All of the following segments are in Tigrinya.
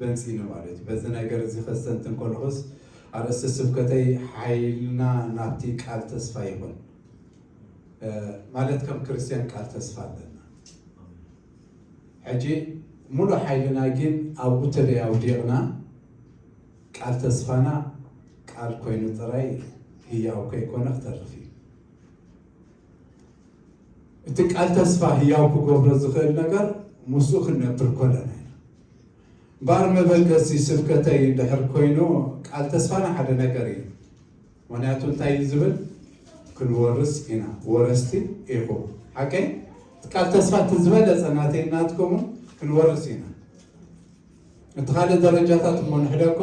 በንፂኒ ማለት እዩ። በዚ ነገር እዚ ከስተንትን ከለኹስ ኣርእስቲ ስብከተይ ሓይልና ናብቲ ቃል ተስፋ ይኹን ማለት ከም ክርስትያን ቃል ተስፋ ኣለና። ሕጂ ሙሉእ ሓይልና ግን ኣብኡ ተደይ ኣውዲቕና ቃል ተስፋና ቃል ኮይኑ ጥራይ ህያው ከይኮነ ክተርፍ እዩ። እቲ ቃል ተስፋ ህያው ክገብሮ ዝኽእል ነገር ምስኡ ክንነብር ከለና ኢና። ባር መበገሲ ስብከተይ እንድሕር ኮይኑ ቃል ተስፋና ሓደ ነገር እዩ። ምክንያቱ እንታይ እዩ ዝብል? ክንወርስ ኢና፣ ወረስቲ ኢኹም። ሓቀይ? እቲ ቃል ተስፋ እቲ ዝበለጸ ናተይ ናትኩምን ክንወርስ ኢና። እቲ ካልእ ደረጃታት እሞ ንሕደኮ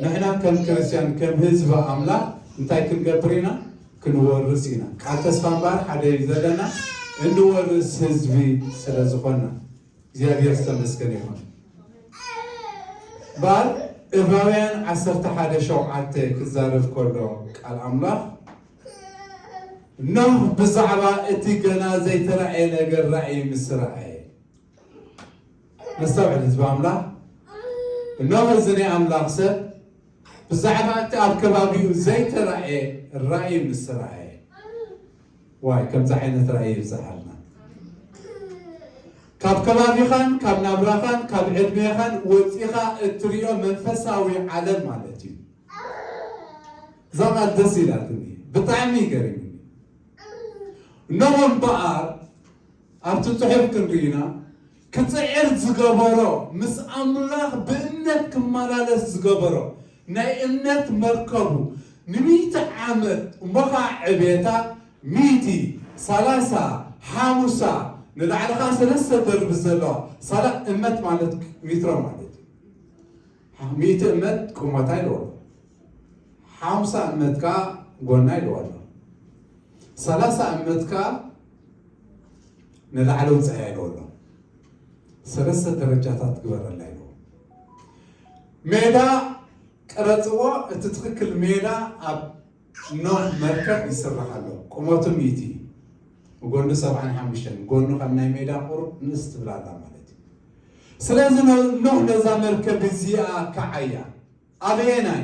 ንሕና ከም ክርስትያን ከም ህዝቢ ኣምላኽ እንታይ ክንገብር ኢና? ክንወርስ ኢና። ቃል ተስፋ እምበኣር ሓደ እዩ ዘለና፣ እንወርስ ህዝቢ ስለ ዝኾንና እግዚኣብሔር ዝተመስገነ ይኹን። ባል ዕብራውያን ዓሰርተ ሓደ ሸውዓተ ክዛረብ ከሎ ቃል ኣምላኽ ኖህ ብዛዕባ እቲ ገና ዘይተራእየ ነገር ራእይ ምስ ረኣየ ነስተውዕል ህዝቢ ኣምላኽ። እነሆ እዚ ናይ ኣምላኽ ሰብ ብዛዕባ እቲ ኣብ ከባቢኡ ዘይተራእየ ራእይ ምስ ረኣየ። ዋይ ከምዚ ዓይነት ራእይ ይብዝሓልና። ካብ ከባቢኻን ካብ ናብራኻን ካብ ዕድሜኻን ወፂኻ እትሪኦ መንፈሳዊ ዓለም ማለት እዩ። እዛ ቃል ደስ ኢላትኒ፣ ብጣዕሚ ይገርምኒ። እነሆ እምበኣር ኣብቲ ጽሑፍ ክንርኢና ክጽዕር ዝገበሮ ምስ ኣምላኽ ብእምነት ክመላለስ ዝገበሮ ናይ እምነት መርከቡ ንሚእቲ ዓመት እሞ ኸዓ ዕቤታ ሚእቲ ሰላሳ ሓሙሳ ንላዕሊ ኸዓ ሰለስተ ደርቢ ዘለዋ ሳላ እመት ማለት ሜትሮ ማለት እዩ። ሚእቲ እመት ቁመታ ኢልዎ ኣሎ። ሓምሳ እመት ከኣ ጎና ኢልዎ ኣሎ። ሰላሳ እመት ከኣ ንላዕሊ ውፅኣያ ኢልዎ ኣሎ። ሰለስተ ደረጃታት ግበረላ ኢልዎ። ሜዳ ቅረፅዎ፣ እቲ ትኽክል ሜዳ ኣብ ኖህ መርከብ ይስራሕ ኣሎ። ቁመቱ ሚእቲ እዩ። ጎኑ ሰብዓን ሓሙሽተን፣ ጎኑ ካብ ናይ ሜዳ ቁሩብ ንእስ ትብል ኣላ ማለት እዩ። ስለዚ ኖህ ነዛ መርከብ እዚኣ ከዓያ ኣበየናይ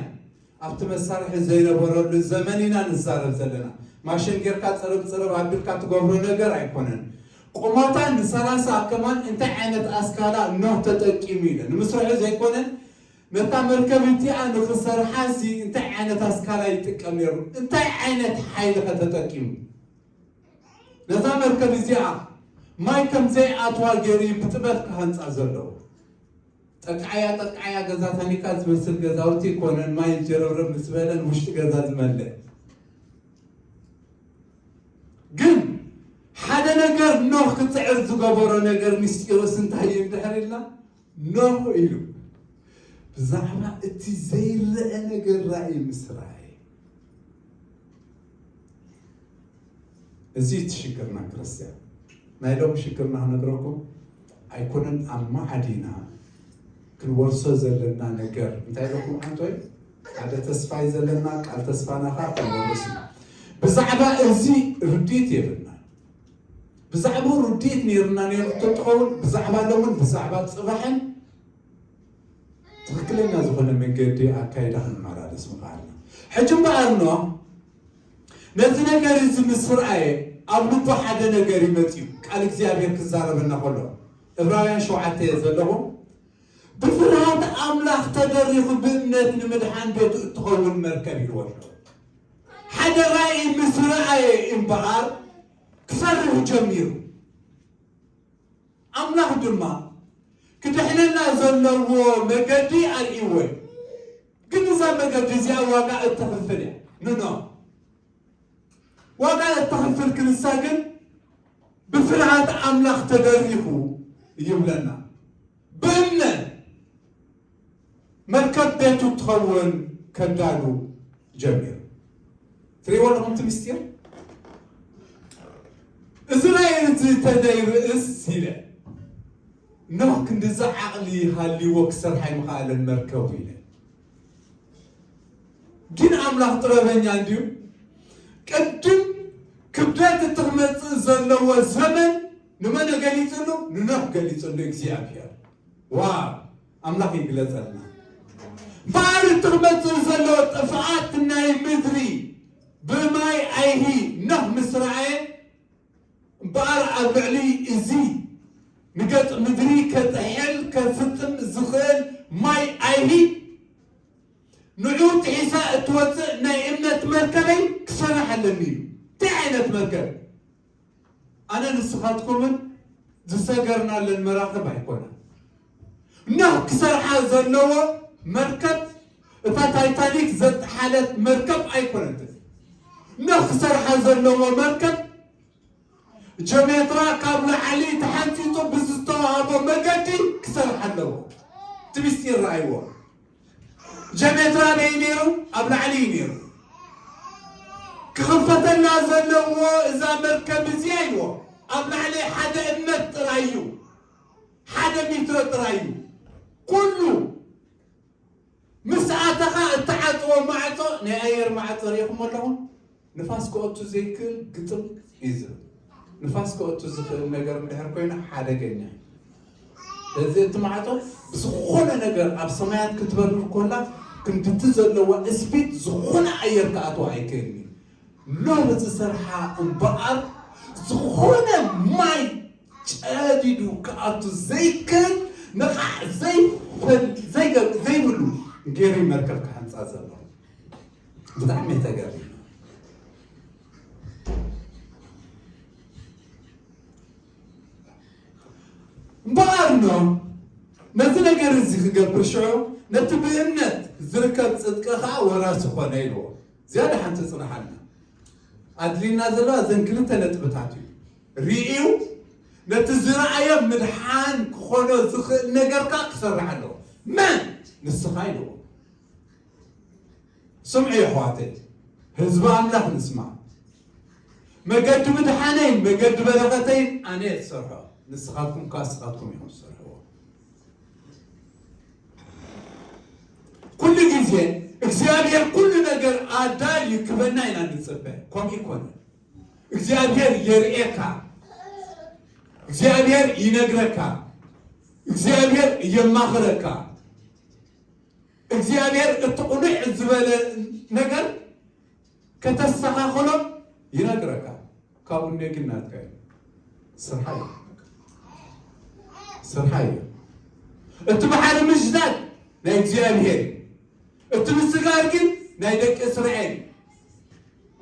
ኣብቲ መሳርሒ ዘይነበረሉ ዘመን ኢና ንዛረብ ዘለና። ማሽን ጌርካ ጽርብ ጽርብ ኣቢልካ ትገብሮ ነገር ኣይኮነን። ቁመታ ንሰላሳ ከማን እንታይ ዓይነት ኣስካላ ኖህ ተጠቂሙ ኢለ ንምስርሑ ዘይኮነ ነታ መርከብ እቲኣ ንኽሰርሓ ሲ እንታይ ዓይነት ኣስካላ ይጥቀም ነይሩ? እንታይ ዓይነት ሓይሊ ከተጠቂሙ? ነዛ መርከብ እዚኣ ማይ ከም ዘይኣትዋ ገይሩ እዩ ብጥበብ ክሃንጻ ዘለዎ። ጠቃያ ጠቃያ ገዛ ታኒካ ዝመስል ገዛውቲ ኮነን ማይ ጀረብረብ ምስ በለን ውሽጢ ገዛ ዝመልእ። ግን ሓደ ነገር ኖህ ክፅዕር ዝገበሮ ነገር ምስጢሩስ እንታይ እዩ እንድሕር ኢልና ኖህ ኢሉ ብዛዕባ እቲ ዘይረአ ነገር ራእይ ምስ ረኣየ። እዚ እቲ ሽግርና ክርስትያን ናይ ሎም ሽግርና ክነግረኩም ኣይኮነን። ኣብ ማዕዲና ክንወርሶ ዘለና ነገር እንታይ ኢለኩም ዓንቶይ ሓደ ተስፋይ ዘለና ቃል ተስፋና ካ ክንወርስ ኢና። ብዛዕባ እዚ ርዲት የብልና። ብዛዕባኡ ርዲት ነይርና ነይሩ ተትኸውን ብዛዕባ ሎምን ብዛዕባ ፅባሕን ትኽክለኛ ዝኾነ መንገዲ ኣካይዳ ክንመላለስ ምኽኣልና። ሕጂ እምበኣር ኖህ ነዚ ነገር እዚ ምስ ረኣየ ኣብ ልቡ ሓደ ነገር ይመፅዩ ቃል እግዚኣብሔር ክዛረበና ከሎ እብራውያን ሸውዓተ እየ ዘለኹ ብፍርሃት ኣምላኽ ተደሪኹ ብእምነት ንምድሓን ቤቱ እትኸውን መርከብ ይወርዶ ሓደ ራእይ ምስ ረኣየ እምበኣር ክፈርህ ጀሚሩ ኣምላኽ ድማ ክድሕነና ዘለዎ መገዲ ኣርእይዎ እዩ። ግን እዛ መገዲ እዚኣ ዋጋ እተኽፍል እያ ንኖ ዋጋ እተኽፍል ክንሳ ግን ብፍርሃት ኣምላኽ ተደሪኹ ይብለና። ብእምነት መርከብ ቤቱ ትኸውን ከዳሉ ጀሚሩ። ትሪእዎ ኣለኹም እቲ ምስጢር? እዚ ራእይ እዚ ተደይ ርእስ ኢለ ኖህ ክንድዚ ዓቕሊ ሃልይዎ ክሰርሓ ይምኽኣለን መርከቡ ኢለ። ግን ኣምላኽ ጥበበኛ እንድዩ። ቅድም ክብደት እቲ ክመፅእ ዘለዎ ዘመን ንመን ገሊፅሉ? ንኖህ ገሊፅሉ እግዚኣብሔር። ዋ ኣምላኽ ይግለጸልና። እምበኣር እቲ ክመጽእ ዘሎ ጥፍኣት ናይ ምድሪ ብማይ ኣይሂ ኖህ ምስ ረኣየ፣ እምበኣር ኣብ ልዕሊ እዚ ንገጽ ምድሪ ከጥሕል ከፍጥም ዝኽእል ማይ ኣይሂ ንዑ ጥሒሳ እትወጽእ ናይ እምነት መርከበይ ክሰርሕ ኣለኒ እዩ። እንታይ ዓይነት መርከብ? ኣነ ንስኻትኩምን ዝሰገርናለን መራኽብ ኣይኮነን። ኖህ ክሰርሓ ዘለዎ መርከብ እታ ታይታኒክ ዘጥሓለት መርከብ ኣይኮነትን። ኖህ ክሰርሓ ዘለዎ መርከብ ጀሜትራ ካብ ላዕሊ ተሓንፂፁ ብዝተዋህቦ መገዲ ክሰርሕ ኣለዎ። እቲ ምስጢር ረኣይዎ። ጀሜትራ በይ ነይሩ? ኣብ ላዕሊ እዩ ነይሩ። ክኽፈተላ ዘለዎ እዛ መርከብ እዚኣ ይዎ ኣብ ላዕሊ ሓደ እምነት ጥራይ እዩ። ሓደ ሜትሮ ጥራይ እዩ። ኩሉ ምስ ኣተኻ እተዓጽዎ ማዕጾ ናይ ኣየር ማዕጾ ርኢኹም ኣለኹም? ንፋስ ክኣቱ ዘይክእል ግጥም እዩ ዝብል። ንፋስ ክኣቱ ዝኽእል ነገር እንድሕር ኮይኑ ሓደገኛ እዩ። እዚ እቲ ማዕጾ ብዝኾነ ነገር ኣብ ሰማያት ክትበርር ኮላ ክንድቲ ዘለዋ ስፒድ ዝኾነ ኣየር ክኣትዋ ኣይክእልን እዩ። ሎሚ ዝሰርሓ እምበኣር ዝኾነ ማይ ጨዲዱ ክኣቱ ዘይክእል ንቓዕ ዘይፈል- ዘይገብ- ዘይብሉ ገይሩ መርከብ ክሃንፃ ዘሎ ብጣዕሚ ተገርም። እምበኣር ኖህ ነዚ ነገር እዚ ክገብር ሽዑ ነቲ ብእምነት ዝርከብ ጽድቂ ኸዓ ወራሲ ኾነ ኢልዎ። ዝያዳ ሓንቲ ጽንሓልና ኣድልዩና ዘለዋ እዘን ክልተ ነጥብታት እዩ። ርእዩ ነቲ ዝረኣዮ ምድሓን ክኾኖ ዝኽእል ነገር ከኣ ክሰርሕ ኣለዎ። መን? ንስኻ ኢልዎ። ስምዑ የሕዋተይ፣ ህዝቢ ኣምላኽ ንስማዕ። መገዲ ምድሓነይን መገዲ በረኸተይን ኣነ እየ ዝሰርሖ፣ ንስኻትኩም ከኣ ንስኻትኩም ኢኹም ትሰርሕዎ። ኩሉ ግዜ እግዚኣብሔር ኩሉ ነገር ኣዳልዩ ክበና ኢና ንጽበ። ከምኡ ይኮነ። እግዚኣብሔር የርእየካ፣ እግዚኣብሔር ይነግረካ፣ እግዚኣብሔር የማኽረካ። እግዚኣብሔር እቲ ቁኑዕ ዝበለ ነገር ከተስተኻኽሎ ይነግረካ። ካብኡ ግን ናትካ እዩ። ስርሓ እዩ። ስርሓ እዩ። እቲ ባሕሪ ምሽታት ናይ እግዚኣብሔር እዩ። እቲ ምስጋር ግን ናይ ደቂ እስራኤል እዩ።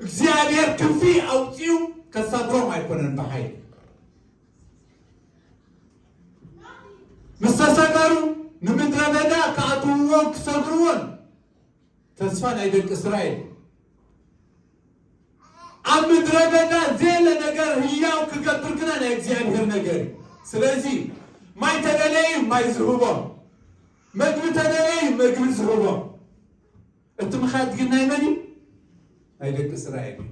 እግዚኣብሔር ክንፊ ኣውፂኡ ከሳግሮም ኣይኮነን ብሓይሊ። ምስ ተሰገሩ ንምድረ በዳ ክኣትውዎን ክሰግርዎን ተስፋ ናይ ደቂ እስራኤል። ኣብ ምድረ በዳ ዘየለ ነገር ህያው ክገብር ግና ናይ እግዚኣብሔር ነገር እዩ። ስለዚ ማይ ተደለዩ ማይ ዝህቦም፣ መግቢ ተደለዩ መግቢ ዝህቦም። እቲ ምኻድ ግን ናይ መን እዩ? ናይ ደቂ እስራኤል እዩ።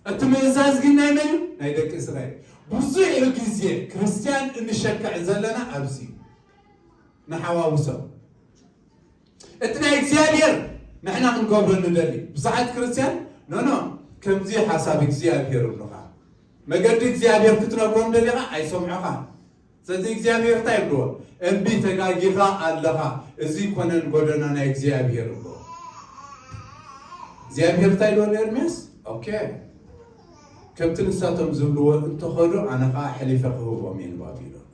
እቲ ምእዛዝ ግን ናይ መን እዩ? ናይ ደቂ እስራኤል። ብዙሕ ግዜ ክርስትያን እንሸክዕ ዘለና ኣብዚ ንሓዋውሶ። እቲ ናይ እግዚኣብሔር ንሕና ክንገብሮ ንደሊ ብዙሓት ክርስትያን ኖኖ ከምዚ ሓሳብ እግዚኣብሔር እብሉኻ፣ መገዲ እግዚኣብሔር ክትነግሮም ደሊኻ ኣይሰምዑኻ። ስለዚ እግዚኣብሔር እንታይ ይብልዎ? እምቢ ተጋጊኻ ኣለኻ፣ እዚ ይኮነን ጎደና ናይ እግዚኣብሔር ይብልዎ። እግዚኣብሔር እንታይ ይብልዎ ንኤርምያስ? ኦኬ፣ ከምቲ ንሳቶም ዝብልዎ እንተኸዱ ኣነ ኸዓ ሕሊፈ ክህቦም እየ ንባቢሎን።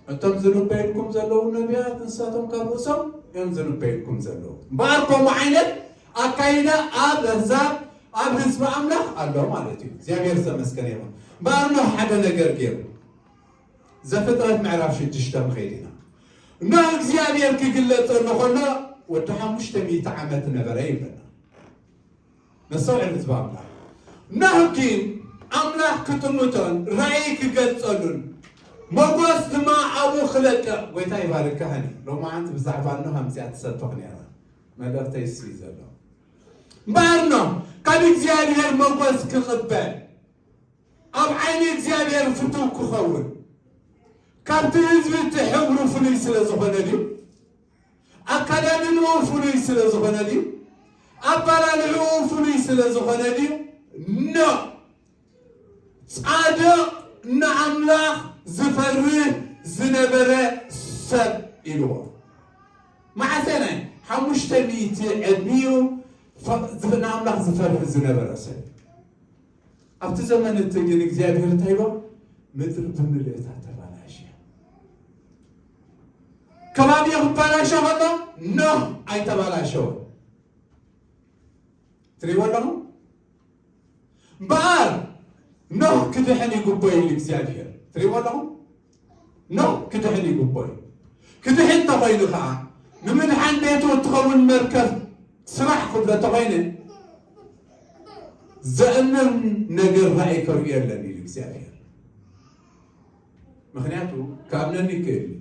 እቶም ዝንበዩልኩም ዘለዉ ነቢያት ንሳቶም ካብ ርእሶም እዮም ዝንበዩልኩም ዘለዉ። እምበኣር ከምኡ ዓይነት ኣካይዳ ኣብ ኣህዛብ ኣብ ህዝቢ ኣምላኽ ኣሎ ማለት እዩ። እግዚኣብሔር ዝተመስገነ ይኹን። እምበኣር ኖህ ሓደ ነገር ገይሩ። ዘፍጥረት ምዕራፍ ሽዱሽተ ንኸይድ ኢና። ኖህ እግዚኣብሔር ክግለጸሉ ከሎ ወዲ ሓሙሽተ ሚእቲ ዓመት ነበረ ይብለና። ነስተውዕል ህዝቢ ኣምላኽ። ኖህ ግን ኣምላኽ ክጥምቶን ራእይ ክገልጸሉን መጎስ ድማ ኣብኡ ክለቅቕ ጎይታ ይባርካ። ሃኒ ሎማዓንቲ ብዛዕባ ኖህ ኣምፅኣ ትሰብኽ ነይራ። መልእኽተይ እሱ እዩ ዘሎ። እምበኣር ኖህ ካብ እግዚኣብሔር መጎስ ክቕበል ኣብ ዓይኒ እግዚኣብሔር ፍቱው ክኸውን ካብቲ ህዝቢ እቲ ሕብሩ ፍሉይ ስለ ዝኾነ ድዩ? ኣካዳድንኡ ፍሉይ ስለ ዝኾነ ድዩ? ኣባላልዕኡ ፍሉይ ስለ ዝኾነ ድዩ? ኖ። ጻድቕ ንኣምላኽ ዝፈርህ ዝነበረ ሰብ ኢልዎ። መዓሰ ናይ ሓሙሽተ ሚእቲ ዕድሚኡ ንኣምላኽ ዝፈርህ ዝነበረ ሰብ። ኣብቲ ዘመን እቲ ግን እግዚኣብሔር እንታይ ኢልዎ? ምድሪ ብምልእታ ተባላሸ። ከባቢ ክባላሸ ከሎ ኖህ ኣይተባላሸወ። ትሪእዎ ኣለኹም? እምበኣር ኖህ ክድሕን ይግቦ ኢሉ እግዚኣብሔር። ትሪእዎ ኣለኹም? ኖህ ክድሕን ይግቦ እዩ። ክድሕን እንተኾይኑ ከዓ ንምድሓን ቤቱ እትኸውን መርከብ ስራሕ ክብሎ እንተኾይነ ዘእምን ነገር ራእይ ከርእዮ የለን ኢሉ እግዚኣብሔር። ምክንያቱ ክኣምነኒ ይክእል እዩ።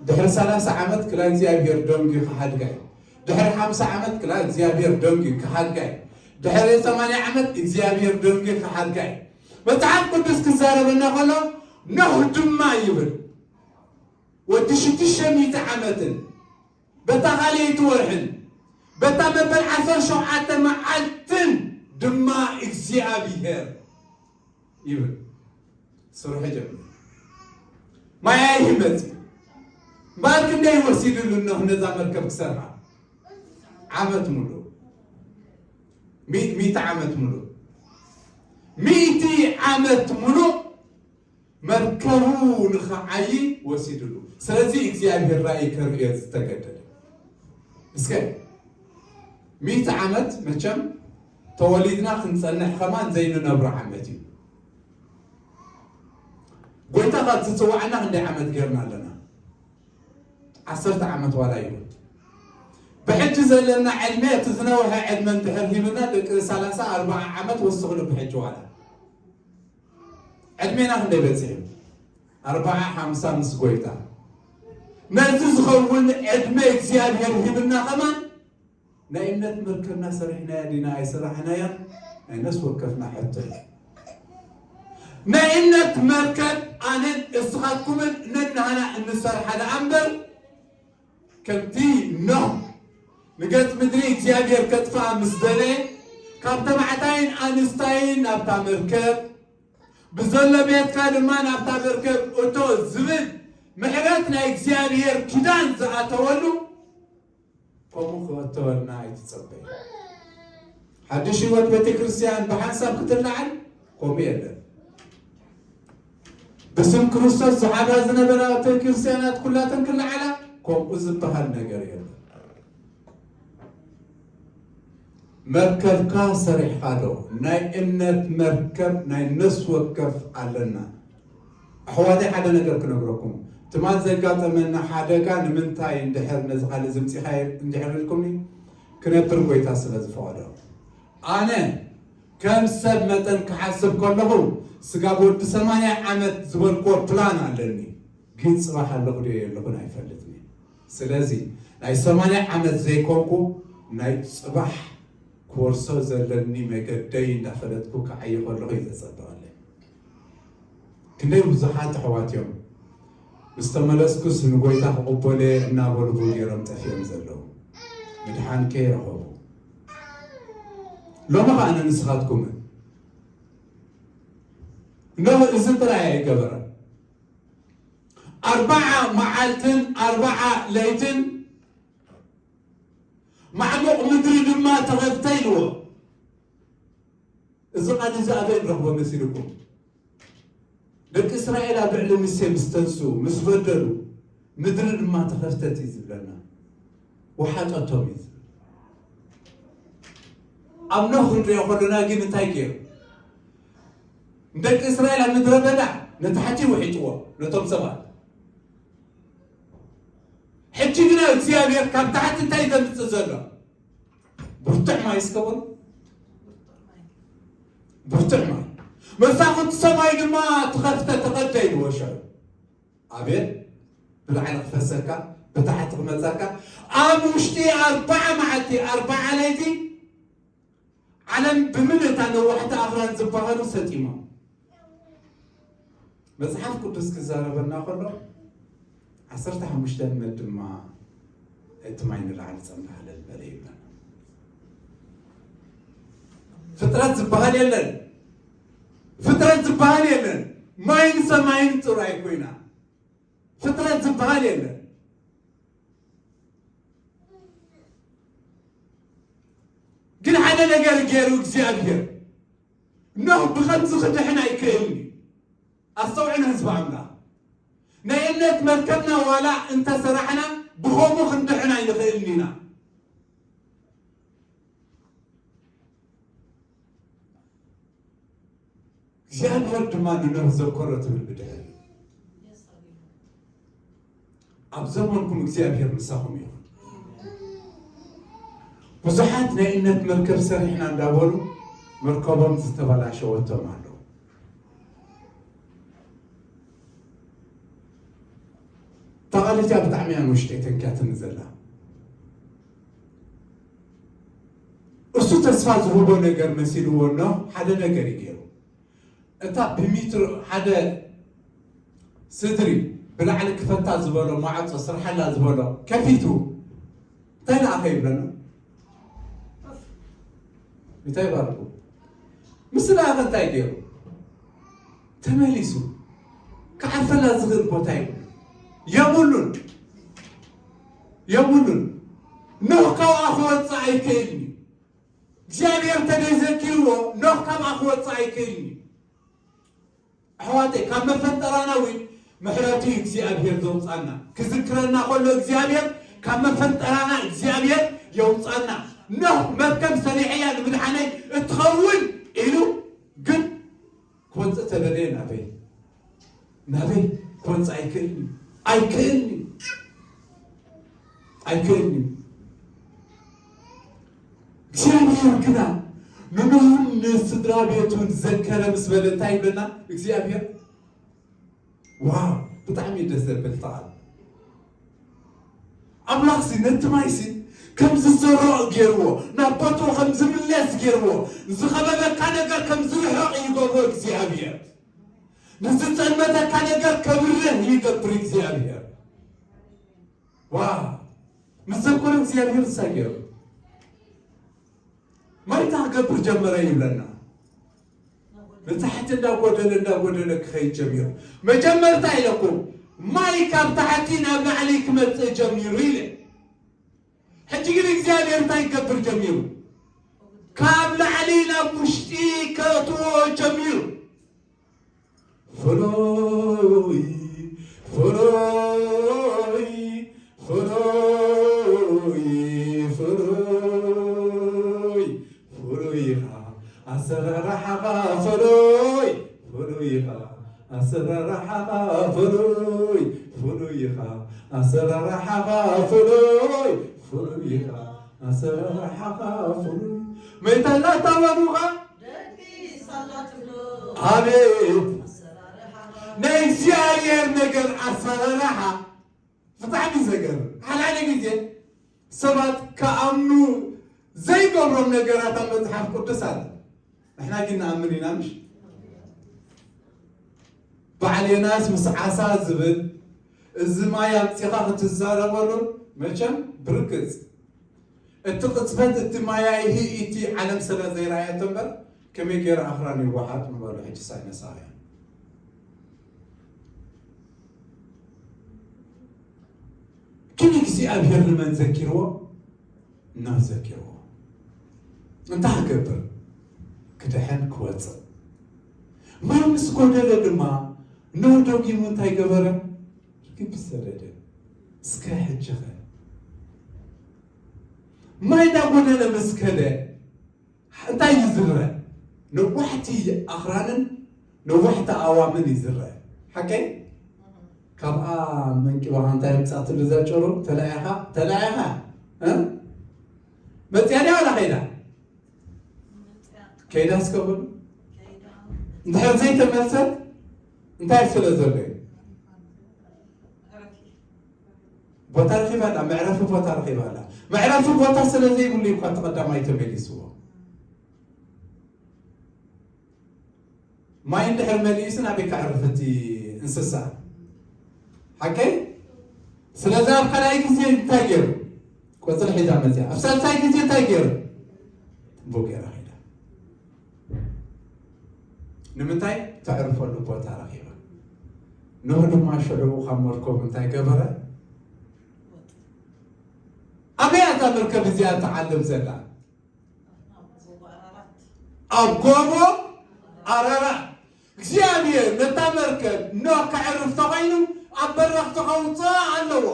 ድሕሪ ሰላሳ ዓመት ክላ እግዚኣብሔር ደንጊ ክሓድጋ እዩ። ድሕሪ ሓምሳ ዓመት ክላ እግዚኣብሔር ደንጊ ክሓድጋ እዩ። ድሕሪ ሰማንያ ዓመት እግዚኣብሔር ደንጊ ክሓድጋ እዩ። መጽሓፍ ቅዱስ ክዛረበና ከሎ ኖህ ድማ ይብል ወዲ ሽዱሽተ ሚእቲ ዓመትን በታ ካልኣይቲ ወርሕን በታ መበል ዓሰርተ ሸውዓተ መዓልትን ድማ እግዚኣብሔር ይብል ስርሑ ጀምር። ማይ ኣይመጽእ። እምበኣር ክንደይ ወሲድሉ ኖህ ነዛ መርከብ ክሰርሓ? ዓመት ሙሉእ። ሚ-፣ ሚእቲ ዓመት ሙሉእ። ሚእቲ ዓመት ሙሉእ መርከቡ ንኽዓዪ ወሲድሉ። ስለዚ እግዚኣብሔር ራእይ ከርእዮ ዝተገደደ። እስከ ሚእቲ ዓመት መቸም ተወሊድና ክንጸንሕ ከማን ዘይንነብሮ ዓመት እዩ። ጎይታ ካብ ዝጽዋዕና ክንደይ ዓመት ጌርና ኣለና? ዓሰርተ ዓመት ዋላ ይኹን። ብሕጂ ዘለና ዕድመ እቲ ዝነውሐ ዕድመ እንድሕር ሂብና ደቂ ሰላሳ ኣርብዓ ዓመት ወስኽሉ ብሕጂ ዋላ። ዕድሜና ክንደይ በጺሑ? ኣርብዓ ሓምሳ ምስ ጎይታ። ነዚ ዝኸውን ዕድመ እግዚኣብሔር ሂብና ከማን ናይ እምነት መርከብና ሰሪሕናያ ዲና ኣይሰራሕናያን? ናይ ነፍሲ ወከፍና ሕቶ እዩ። ናይ እምነት መርከብ ኣነን እስኻትኩምን ነንሃና እንሰርሓ ደኣ እምበር፣ ከምቲ ኖህ ንገጽ ምድሪ እግዚኣብሔር ከጥፍኣ ምስ ደለየ፣ ካብ ተባዕታይን ኣንስታይን ናብታ መርከብ፣ ብዘሎ ቤትካ ድማ ናብታ መርከብ እቶ ዝብል ምሕረት ናይ እግዚኣብሔር ኪዳን ዝኣተወሉ፣ ከምኡ ክእተወልና ኣይትጸበይ። ሓድሽ ህይወት ቤተ ክርስቲያን ብሓንሳብ ክትለዓል ከምኡ የለን። ብስም ክርስቶስ ዝሓብራ ዝነበራ ቤተ ክርስቲያናት ኩላተን ክለዓላ ከምኡ ዝበሃል ነገር የለን። መርከብካ ሰሪሕካ ዶ? ናይ እምነት መርከብ ናይ ነፍሲ ወከፍ ኣለና። ኣሕዋተይ፣ ሓደ ነገር ክነግረኩም። ትማል ዘጋጠመና ሓደጋ ንምንታይ እንድሕር ነዚ ካልእ ዝምጺኻዮ እንድሕር ኢልኩምኒ፣ ክነብር ጎይታ ስለ ዝፈቐዶ። ኣነ ከም ሰብ መጠን ክሓስብ ከለኹ፣ ስጋብ ወዲ ሰማንያ ዓመት ዝበልክዎ ፕላን ኣለኒ። ግን ጽባሕ ኣለኹ ድየ የለኹን ኣይፈልጥን እየ። ስለዚ ናይ ሰማንያ ዓመት ዘይኮንኩ፣ ናይ ጽባሕ ክወርሶ ዘለኒ መገደይ እንዳፈለጥኩ ክዓዪ ከለኹ እዩ ዘጸብቐለይ። ክንደይ ብዙሓት ኣሕዋት እዮም ምስ ተመለስኩስ ንጎይታ ክቕበሎ እየ እናበሉ ብኡ ገይሮም ጠፊኦም ዘለዉ። ምድሓን ከይረኸቡ። ሎሚ ኸኣ ንስኻትኩምን ኖህ እዚ ጥራይ ኣይገበረን። ኣርባዓ መዓልትን ኣርባዓ ለይትን ማዕሙቕ ምድሪ ድማ ተኸፍተ ኢልዎ። እዚ ቃል እዚ ኣበይ ንረኽቦ መሲልኩም? ደቂ እስራኤል ኣብ ልዕሊ ሙሴ ምስ ተንስኡ፣ ምስ በደሉ፣ ምድሪ ድማ ተኸፍተት እዩ ዝብለና። ወሓጠቶም እዩ ዝብል። ኣብ ኖህ ክንሪኦ ከለና ግን እንታይ ገይሩ? ንደቂ እስራኤል ኣብ ምድረ በዳ ንታሕቲ ውሒጥዎ፣ ነቶም ሰባት። ሕጂ ግና እግዚኣብሔር ካብ ታሕቲ እንታይ ዘምጽእ ዘሎ? ብርቱዕ ማይ እስከ በሉ። ብርቱዕ ማይ። መሳኹቲ ሰማይ ድማ ተኸፍተ፣ ተቐደ ኢልዎ ሽዑ። ኣቤት፣ ብላዕሊ ክፈሰካ፣ ብታሕቲ ክመጸካ። ኣብ ውሽጢ ኣርባዓ መዓልቲ፣ ኣርባዓ ለይቲ ዓለም ብምልእታ ነዋሕቲ ኣኽራን ዝበሃሉ ሰጢሞም። መጽሓፍ ቅዱስ ክዛረበና ከሎ፣ ዓሰርተ ሓሙሽተ እምነት ድማ እቲ ማይ ንላዕሊ ጸንበ ሃለል በለ ይብለና። ፍጥረት ዝበሃል የለን። ፍጥረት ዝበሃል የለን። ማይን ሰማይን ጥራይ ኮይና። ፍጥረት ዝበሃል የለን። ግን ሓደ ነገር ገይሩ እግዚኣብሔር፣ ኖህ ብኸምዚ ክድሕን ኣይክእልን እዩ። ኣስተውዕሉ ህዝቢ ኣምላኽ። ናይ እምነት መርከብና ዋላ እንተሰራሕና ብኸምኡ ክንድሕን ኣይንኽእልን ኢና። እግዚኣብሔር ድማ ንኖህ ዘከሮ ትብል ብድሕሪ። ኣብ ዘመንኩም እግዚኣብሔር ምሳኹም ይኹን። ብዙሓት ናይ እምነት መርከብ ሰሪሕና እንዳበሉ መርከቦም ዝተበላሸወቶም ኣለዉ። እታ ቃል እቲኣ ብጣዕሚ እያ ንውሽጠይ ተንክያትኒ ዘላ። እሱ ተስፋ ዝህቦ ነገር መሲልዎ ኖህ ሓደ ነገር እዩ ገይሩ። እታ ብሚትሮ ሓደ ስድሪ ብላዕሊ ክፈታ ዝበሎ ማዕጾ ስርሓላ ዝበሎ ከፊቱ እንታይ ለኣኸ ይብለና? እንታይ ባርኩ? ምስ ለኣኸ እንታይ ገይሩ? ተመሊሱ ክዓርፈላ ዝኽእል ቦታ የብሉን። የብሉን። የብሉን። ኖህ ካብኣ ክወፅእ ኣይክእልን እዩ። እግዚኣብሔር እንተዘይዘኪርዎ ኖህ ካብኣ ክወፅእ ኣይክእልን እዩ። ኣሕዋተይ፣ ካብ መፈንጠራና እውን ምሕረቱ እዩ እግዚኣብሔር ዘውፃና። ክዝክረና ከሎ እግዚኣብሔር ካብ መፈንጠራና እግዚኣብሔር የውፃና። ኖህ መርከብ ሰሪሐያ ንምድሓነይ እትኸውን ኢሉ ግን ክወፅእ ተደለየ ናበይ? ናበይ? ክወፅእ ኣይክእልን እዩ። ኣይክእልን እዩ። ኣይክእልን እዩ። እግዚኣብሔር ግና ንኖህን ንስድራ ቤቱን ዘከረ ምስ በለ እንታይ ይብለና እግዚኣብሔር? ዋው፣ ብጣዕሚ ደስ ዘብል ቃል። ኣምላኽሲ ነቲ ማይሲ ከም ዝዘርኦ ገይርዎ፣ ናብ ቦትኡ ከም ዝምለስ ገይርዎ፣ ዝኸበበካ ነገር ከም ዝርሕቕ ይገብሮ እግዚኣብሔር። ንዝጸልመተካ ነገር ከብርህ ይገብር እግዚኣብሔር። ዋው! ምስ ዘከሮ እግዚኣብሔር እንታይ ገይሩ? ማይ እንታይ ክገብር ጀመረ ይብለና። ንታሕቲ እንዳጎደለ እንዳጎደለ ክኸይድ ጀሚሩ። መጀመርታ ኢለኩም ማይ ካብ ታሕቲ ናብ ላዕሊ ክመጽእ ጀሚሩ ኢለ። ሕጂ ግን እግዚኣብሔር እንታይ ክገብር ጀሚሩ? ካብ ላዕሊ ናብ ውሽጢ ከእትዎ ጀሚሩ። ፍሉይ ፍሉይ ፍሉይ ፍሉይ ፍሉይ ኢኻ ኣሰራርሓኻ ፍሉይ ፍሉይ ኢኻ ኣሰራርሓኻ ፍሉይ ፍሉይ ኢኻ ኣሰራርሓኻ ፍሉይ ፍሉይ ኢኻ ኣሰራርሓኻ ፍሉይ መይታ እናታወሩኻ ደቂ ሳላ ትብሎ ኣቤት ኣሰራርሓኻ ናይ እግዚኣብሔር ነገር ኣሰራርሓ ብጣዕሚ ዘገርም። ሓደ ሓደ ግዜ ሰባት ክኣምኑ ዘይገብሮም ነገራት ኣብ መጽሓፍ ቅዱስ ኣለ። ንሕና ግን ንኣምን ኢና ምሽ? በዓል ዮናስ ምስ ዓሳ ዝብል እዚ ማይ ኣምጺኻ ክትዛረበሉ መቸም ብርግጽ እቲ ቅጽበት እቲ ማያይሂ እቲ ዓለም ስለ ዘይረኣየቶ እምበር ከመይ ገይሩ ኣኽራን ይወሓጥ ምበሉ ሕጂ ሳይነሳውያን። ግን እግዚኣብሔር ንመን ዘኪርዎ? ኖህ ዘኪርዎ። እንታይ ክገብር? ክድሕን ክወፅእ። ማይ ምስ ጎደለ ድማ ኖህ ደጊሙ እንታይ ገበረ? ርግብ ሰደደ። እስከ ሕጂ ኸ ማይ እንዳጎደለ ምስ ከደ እንታይ ይዝረ? ነዋሕቲ ኣኽራንን ነዋሕቲ ኣእዋምን ይዝረ። ሓቀይ? ካብኣ መንቂባኻ እንታይ ምጻእትሉ እዛ ጨሮ? ተላኢኻ? ተላኢኻ? እ? መጽያ ድያ ዋላ ከይዳ? ከይዳ እስከ በሉ። እንድሕር ዘይተመልሰት እንታይ ስለ ዘሎ እዩ? ቦታ ረኺባ ኣላ፣ መዕረፊ ቦታ ረኺባ ኣላ። መዕረፊ ቦታ ስለ ዘይብሉ እዩ እኳ እቲ ቀዳማይ ተመሊስዎ። ማይ እንድሕር መሊሱ ናበይ ከዕርፍ እቲ እንስሳ? ሓቀይ? ስለዚ ኣብ ካልኣይ ግዜ እንታይ ገይሩ? ቆጽሊ ሒዛ መጽያ። ኣብ ሳልሳይ ግዜ እንታይ ገይሩ? ጥቡቕ ገይራ ኸይዳ። ንምንታይ? ተዕርፈሉ ቦታ ረኺባ። ኖህ ድማ ሽዑ ካብ መርከቡ እንታይ ገበረ? ኣበይ እያ እታ መርከብ እዚኣ ትዓልብ ዘላ? ኣብ ጎቦ ኣራራት። እግዚኣብሔር ነታ መርከብ ኖህ ከዕርፍ ተኾይኑ ኣብ በረኽቲ ከውፅኣ ኣለዎ።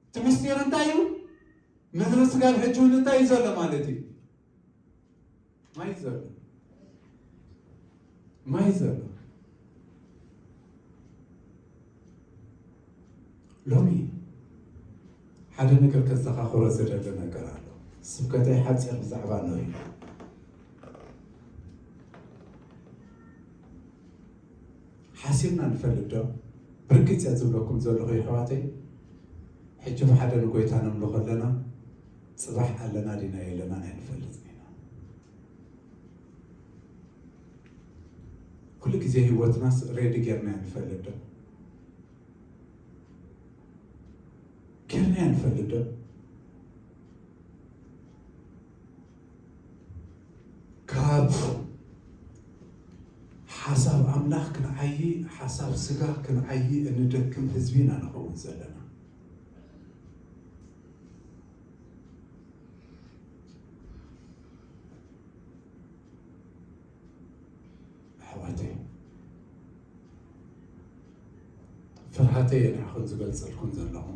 እቲ ምስጢር እንታይ እዩ? ምድሪ ስጋብ ሕጂ እውን እንታይ እዩ ዘሎ ማለት እዩ? ማይ ዘሎ፣ ማይ ዘሎ። ሎሚ ሓደ ነገር ከዘኻኽሮ ዝደሊ ነገር ኣሎ። ስብከተይ ሓፂር ብዛዕባ ኖህ እዩ። ሓሲብና ንፈልጥ ዶ? ብርግፅ እየ ዝብለኩም ዘለኹ የሕዋተይ፣ ሕጂ ብሓደ ንጎይታ ነምልኾ ኣለና፣ ፅባሕ ኣለና ዲና የለናን ኣይንፈልጥን ኢና። ኩሉ ግዜ ህይወትናስ ሬዲ ጌርና ንፈልጥ ዶ? ጌርና ንፈልጥ ዶ? ካብ ሓሳብ ኣምላኽ ክንዓዪ፣ ሓሳብ ስጋ ክንዓዪ እንደክም ህዝቢ ኢና ንኸውን ዘለና። ኣሕዋተይ፣ ፍርሃተይ እየ ንዓኹም ዝገልጸልኩም ዘለኹ።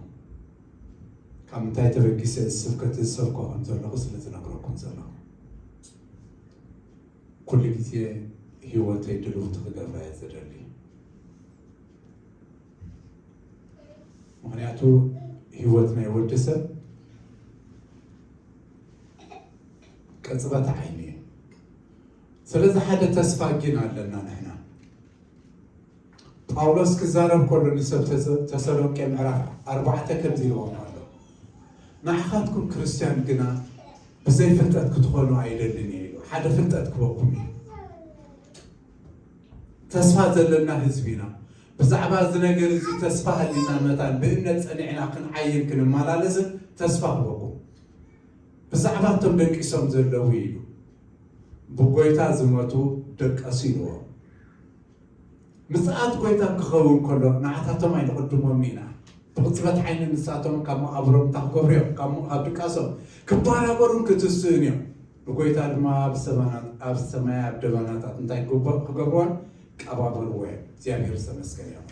ካብ ምንታይ ተበጊሰ እዚ ስብከት ዝሰብኮ ከም ዘለኹ ስለ ዝነግረኩም ዘለኹ። ኩሉ ግዜ ህይወተይ ድልውቲ ክገብራ እየ ዝደሊ። ምኽንያቱ ህይወት ናይ ወዲ ሰብ ቅጽበት ዓይኒ እዩ። ስለዚ ሓደ ተስፋ ግን ኣለና ንሕና። ጳውሎስ ክዛረብ ከሎ ንሰብ ተሰ-፣ ተሰሎንቄ ምዕራፍ ኣርባዕተ ከምዚ ኢልዎም ኣሎ። ንዓኻትኩም ክርስትያን ግና ብዘይ ፍልጠት ክትኾኑ ኣይደልን እየ ኢሉ። ሓደ ፍልጠት ክበኩም እዩ። ተስፋ ዘለና ህዝቢ ኢና። ብዛዕባ እዚ ነገር እዚ ተስፋ ህሊና መታን ብእምነት ጸኒዕና ክንዓይን ክንመላለስን ተስፋ ክበኩም። ብዛዕባ እቶም ደቂሶም ዘለዉ ኢሉ። ብጎይታ ዝመቱ ደቀሱ ኢልዎም። ምጽኣት ጎይታ ክኸውን ከሎ ንዓታቶም ኣይንቕድሞም ኢና። ብቕጽበት ዓይኒ ንሳቶም ካብ መቓብሮም እንታይ ክገብሩ እዮም? ካብ ሞ-፣ ካብ ድቃሶም ክባራበሩን ክትስእን እዮም። ብጎይታ ድማ ኣብ ሰማና-፣ ኣብ ሰማይ ኣብ ደበናታት እንታይ ክገብ-፣ ክገብርዎን ቀባበርዎ እዮም። እግዚኣብሔር ዝተመስገነ እዮም።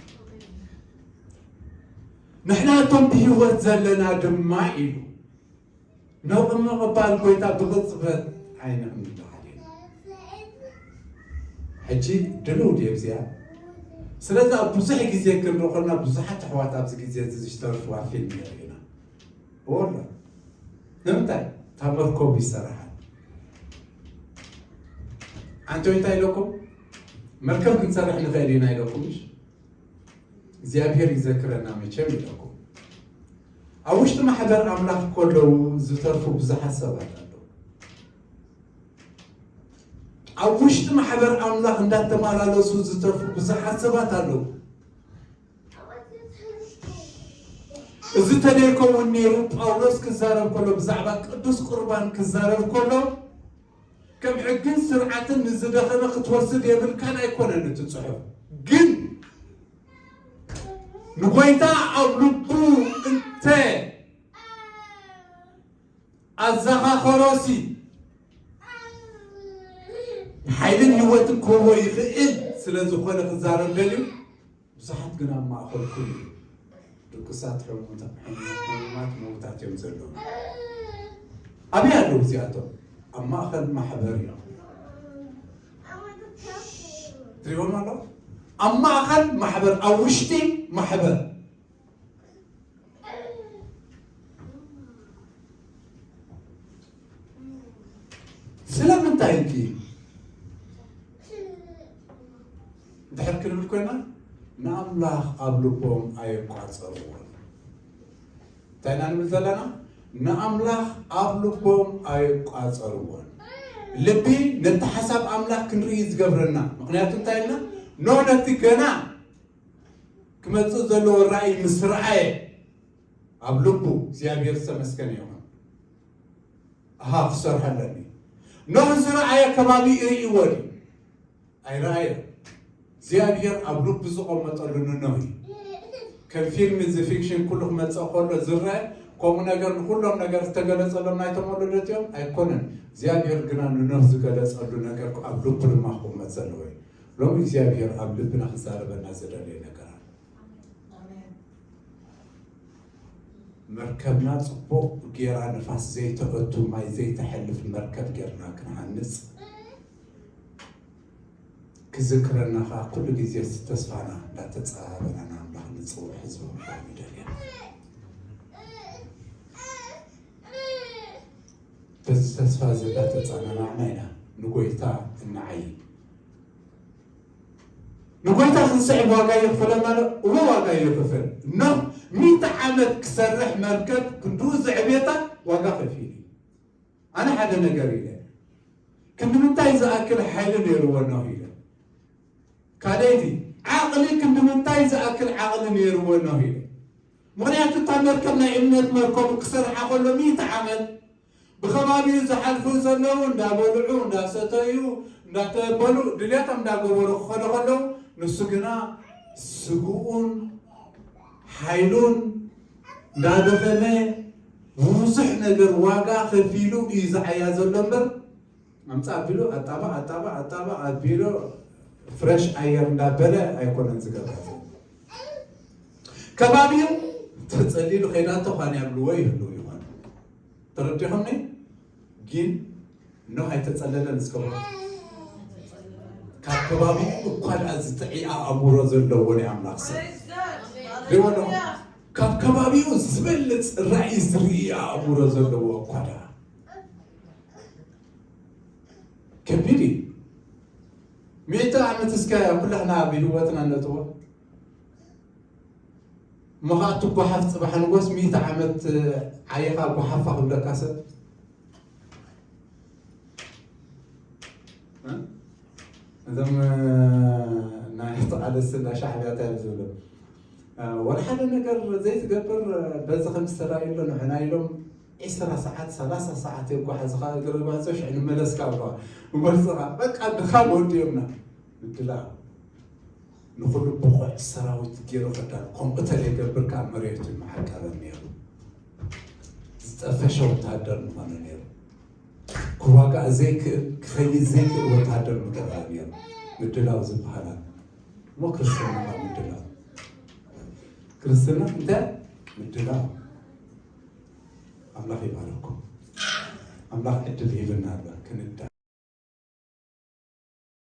ንሕና እቶም ብህይወት ዘለና ድማ ኢሉ ነቕሚ ቅባል ጎይታ ብቕጽበት ዓይኒ ክንበሃል ኢና። ሕጂ ድልው ድየ ኣብዚኣ? ስለዚ ኣብ ብዙሕ ግዜ ክንርኢ ከለና ብዙሓት ኣሕዋት ኣብዚ ግዜ እዚ ዝተርፍዋ ፊልም ንርኢ ኢና። እወ ኣሎ። ንምንታይ? እታ መርከቡ ይሰርሓ። ኣንቶይ እንታይ ኢለኩም? መርከብ ክንሰርሕ ንኽእል ኢና ኢለኩም ምሽ? እግዚኣብሔር ይዘክረና መቸም ኢለኩም። ኣብ ውሽጢ ማሕበር ኣምላኽ ከለዉ ዝተርፉ ብዙሓት ሰባት ኣለዉ። ኣብ ውሽጢ ማሕበር ኣምላኽ እንዳተመላለሱ ዝተርፉ ብዙሓት ሰባት ኣለዉ። እዚ ተደይከውን ነይሩ ጳውሎስ ክዛረብ ከሎ፣ ብዛዕባ ቅዱስ ቁርባን ክዛረብ ከሎ፣ ከም ሕግን ስርዓትን ንዝደኸመ ክትወስድ የብልካን ኣይኮነን እቲ ጽሑፍ። ግን ንጎይታ ኣብ ልቡ እንተ ኣዘኻኸሮሲ ሓይልን ህይወትን ክህቦ ይኽእል ስለ ዝኾነ ክዛረብ ደልዩ። ብዙሓት ግን ኣብ ማእኸልኩም እዩ። ድቁሳት ሕሙማት፣ ሕሙማት ምውታት እዮም ዘለዉ። ኣበይ ኣለዉ እዚኣቶም? ኣብ ማእኸል ማሕበር እዮም። ትሪእዎም ኣለኹም? ኣብ ማእኸል ማሕበር፣ ኣብ ውሽጢ ማሕበር። ስለምንታይ እንኪ? እንድሕር ክንብል ኮይና፣ ንኣምላኽ ኣብ ልቦም ኣየቋጸርዎን። እንታይ ኢና ንብል ዘለና? ንኣምላኽ ኣብ ልቦም ኣየቋጸርዎን። ልቢ ነቲ ሓሳብ ኣምላኽ ክንርኢ ዝገብረና። ምኽንያቱ እንታይ ኢልና? ኖህ ነቲ ገና ክመጽእ ዘለዎ ራእይ ምስ ረኣየ፣ ኣብ ልቡ፣ እግዚኣብሔር ዝተመስገነ ይኹን። ኣሃ፣ ክሰርሖ ኣለኒ። ኖህ ዝረኣየ ከባቢ ይርእይዎ ድዩ? ኣይረኣየ። እግዚኣብሔር ኣብ ልቡ ዝቐመጠሉ ንኖህ እዩ። ከም ፊልም እዚ ፊክሽን ኩሉ ክመፅእ ከሎ ዝረአ ከምኡ ነገር ንኩሎም ነገር ዝተገለፀሎም ናይቶም ወለዶት እዮም ኣይኮነን። እግዚኣብሔር ግና ንኖህ ዝገለፀሉ ነገር ኣብ ልቡ ድማ ክቕመጥ ዘለዎ እዩ። ሎሚ እግዚኣብሔር ኣብ ልብና ክዛረበና ዝደለየ ነገር ኣሎ። መርከብና ፅቡቕ ጌራ ንፋስ ዘይተእቱ ማይ ዘይተሕልፍ መርከብ ጌርና ክንሃንፅ ክዝክረና ከዓ ኩሉ ግዜ ተስፋና እንዳተፀባበና ንኣምላኽ ንፅውዕ ህዝቢ ምዃን ይደልያ። በዚ ተስፋ እዚ እንዳተፀናናዕና ኢና ንጎይታ እንዓይ። ንጎይታ ክንስዕብ ዋጋ ይኽፈለና ኣሎ። እወ ዋጋ ይኽፈል። ኖህ ሚእቲ ዓመት ክሰርሕ መርከብ ክንድኡ ዘዕቤታ ዋጋ ከፊሉ እዩ። ኣነ ሓደ ነገር ኢለ ክንዲ ምንታይ ዝኣክል ሓይሊ ነይርዎ ኖህ ኢለ ካልኣይቲ ዓቕሊ ክንዲ ምንታይ ዝኣክል ዓቕሊ ነይርዎ ኖህ ኢለ ምኽንያቱ እታ መርከብ ናይ እምነት መርከቡ ክሰርሓ ከሎ ሚእቲ ዓመት ብኸባቢኡ ዝሓልፉ ዘለዉ እንዳበልዑ እንዳሰተዩ እንዳተበሉ ድልያቶም እንዳገበሩ ክኸዱ ከለዉ ንሱ ግና ስግኡን ሓይሉን እንዳደኸመ ብዙሕ ነገር ዋጋ ከፊሉ እዩ ዝዓያ ዘሎ እምበር ኣምፃ ኣቢሉ ኣጣባ ኣጣባ ኣጣባ ኣቢሉ ፍረሽ ኣየር እንዳበለ ኣይኮነን ዝገብር ዘሎ። ከባቢኡ ተፀሊሉ ከይናቶ ኳን ያብልዎ ይህልው ይኾን ተረዲኹምኒ? ግን ኖህ ኣይተፀለለን እስከ ካብ ከባቢኡ እኳ ደኣ ዝጥዒ ኣእምሮ ዘለዎ ናይ ኣምላኽ ሰብ ሪወሎ ካብ ከባቢኡ ዝበልፅ ራእይ ዝርኢ ኣእምሮ ዘለዎ እኳ ደኣ ከቢድ እዩ። ሚእቲ ዓመት እስከ ኩላህና ኣብ ህይወትና ነጥቦ እሞ ከዓ እቲ ጓሓፍ ፅባሕ ንጎስ ሚእቲ ዓመት ዓይኻ ጓሓፋ ክብለካ ሰብ እዞም ናይ ተቓለስቲ እንዳ ሻዕብያ እንታይ እዮም ዝብሉ? ወላ ሓደ ነገር ዘይትገብር በዚ ከም ዝተራእዩ ኣሎ ንሕና ኢሎም ዒስራ ሰዓት ሰላሳ ሰዓት የጓሓዝኻ እግሪ ጓዕዞ ሽዕ ንመለስካ እኳ ንመልስኻ በቃ ድኻም ወዲኦምና ምድላው ንኹሉ ብቑዕ ሰራዊት ገይሩ ከዳል ከምኡ ተዘይገብር ከዓ መሬቱ ይመዓቀበ ነይሩ። ዝጠፈሸ ወታደር ምኾነ ነይሩ። ክዋጋእ ዘይክእል ክኸይድ ዘይክእል ወታደር ምገበረ ነይሩ። ምድላው ዝበሃል ኣሎ እሞ ክርስትና ካብ ምድላው ክርስትና እንታይ ምድላው ኣምላኽ ይባረኩም። ኣምላኽ ዕድል ሂብና ኣሎ ክንዳ